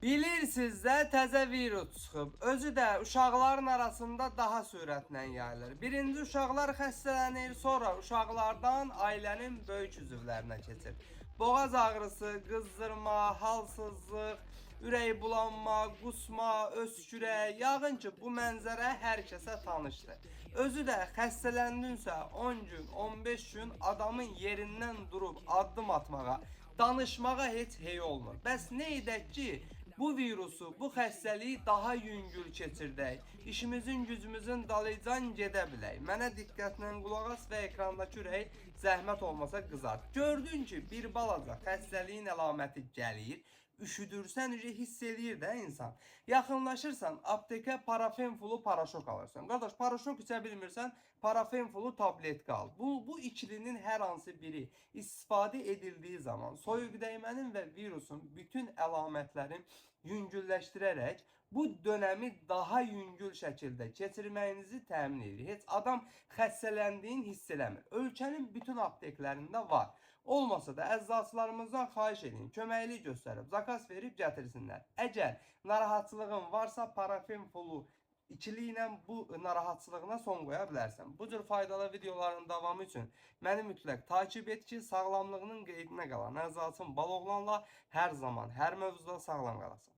Bilirsiniz də təzə virus çıxıb. Özü də uşaqların arasında daha sürətlə yayılır. Birinci uşaqlar xəstələnir, sonra uşaqlardan ailənin böyük üzvlərinə keçir. Boğaz ağrısı, qızdırma, halsızlıq, ürək bulanma, qusma, öskürək, yəqin ki, bu mənzərə hər kəsə tanışdır. Özü də xəstələndinsə 10 gün, 15 gün adamın yerindən durub addım atmağa, danışmağa heç hey olmur. Bəs nə edək ki, bu virusu, bu xəstəliyi daha yüngül keçirdək, işimizin gücümüzün dalıcan gedə bilək. Mənə diqqətlə qulaq as və ekrandakı ürək zəhmət olmasa qızart. Gördün ki, bir balaca xəstəliyin əlaməti gəlir, üşüdürsən, ücə hiss eləyir də insan. Yaxınlaşırsan, aptekə parafen fulu paraşok alırsan. Qardaş, paraşok içə bilmirsən, parafen fulu tabletka al. Bu ikilinin hər hansı biri istifadə edildiyi zaman soyuq dəymənin və virusun bütün əlamətlərini yüngülləşdirərək bu dönəmi daha yüngül şəkildə keçirməyinizi təmin edir. Heç adam xəstələndiyini hiss eləmir. Ölkənin bütün apteklərində var. Olmasa da əczaçılarımızdan xahiş edin, köməklik göstərib, zakaz verib gətirsinlər. Əgər narahatçılığın varsa parafen fulu ikili ilə bu narahatçılığına son qoya bilərsən. Bu cür faydalı videoların davamı üçün məni mütləq takip et ki, sağlamlığının qeydinə qalan Əzacın Baloğlanla hər zaman, hər mövzuda sağlam qalasan.